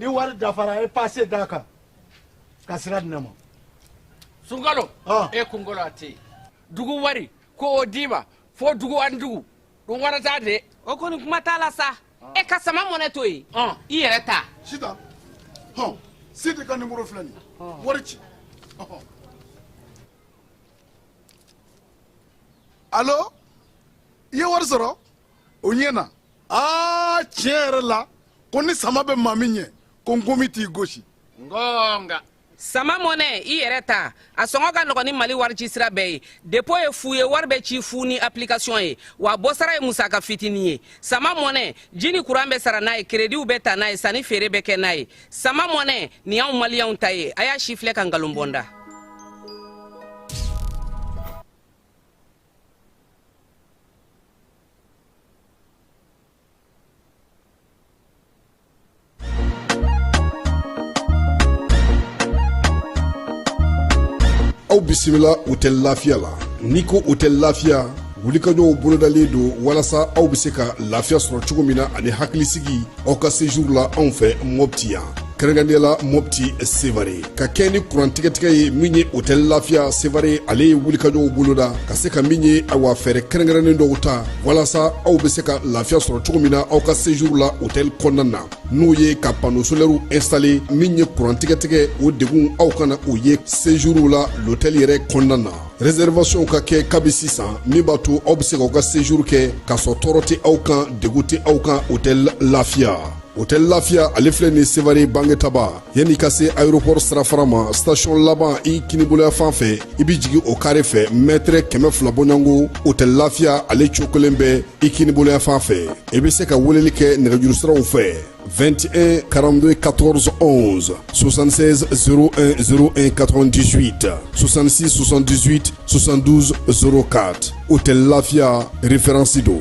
Ni wari dafara, e passe d'a kan ka sira di ne ma. Sunkalo, e kunkolo a tɛ yen. Dugu wari ko o d'i ma fo dugu ani dugu ɗum warata de. O kɔni kuma t'a la sa. E ka sama mɔnɛ to yen, i yɛrɛ ta. Sitan, hɔn, Sidi ka nimoro filɛ nin ye, wari ci. Alo, i ye wari sɔrɔ? O ɲɛna. Aa, tiɲɛ yɛrɛ la, ko ni sama bɛ maa min ɲɛ, ko nkomi t'i gosi. Ngonga. Sama mɔnɛ, i yɛrɛ ta, a sɔngɔ ka nɔgɔn ni Mali wari ci sira bɛɛ ye. Dépôt ye fu ye, wari bɛ ci fu ni application ye, wa bɔsara ye musaka fitinin ye. Sama mɔnɛ, ji ni kuran bɛ sara n'a ye, créditw bɛ ta n'a ye, sanni feere bɛ kɛ n'a ye. Sama mɔnɛ nin y'anw maliyɛnw ta ye. A y'a si filɛ ka nkalon bɔ n da. Aw bisimila Hôtel Lafiya la. N'i ko Hôtel Lafiya, wulikajɔw bolodalen don walasa aw bɛ se ka lafiya sɔrɔ cogo min na ani hakilisigi aw ka séjour la anw fɛ Mopti yan, kɛrɛnkɛrɛnnenya la Mopti Sevare. Ka kɛ ni kuran tigɛtigɛ ye min ye, Hôtel Lafiya Sevare ale ye wulikajɔw boloda ka se ka min ye, awa, fɛɛrɛ kɛrɛnkɛrɛnnen dɔw ta walasa aw bɛ se ka lafiya sɔrɔ cogo min na aw ka séjour la hôtel kɔnɔna na, n'o ye ka panneau solaire installé. Min ye kuran tigɛtigɛ, o degun aw kana o ye séjour la l'hôtel yɛrɛ kɔnɔna na. Réservation ka kɛ kabi sisan, min b'a to aw bɛ se k'aw ka séjour kɛ k'a sɔrɔ tɔɔrɔ tɛ aw kan, degun tɛ aw kan. Hôtel Lafiya, Hôtel Lafiya ale filɛ nin Sevare Bangetaba, yanni ka se aéroport sirafara ma, station laban i kiniboloya fan fɛ, i bɛ jigin o carré fɛ, mètre 200 bɔɲɔgɔnko, Hôtel Lafiya ale cokolen bɛ i kiniboloya fan fɛ. I bɛ se ka weleli kɛ nɛgɛjuru siraw fɛ: 21 42 14 11, 76 01 01 98, 66 78 72 04. Hôtel Lafia, référence don.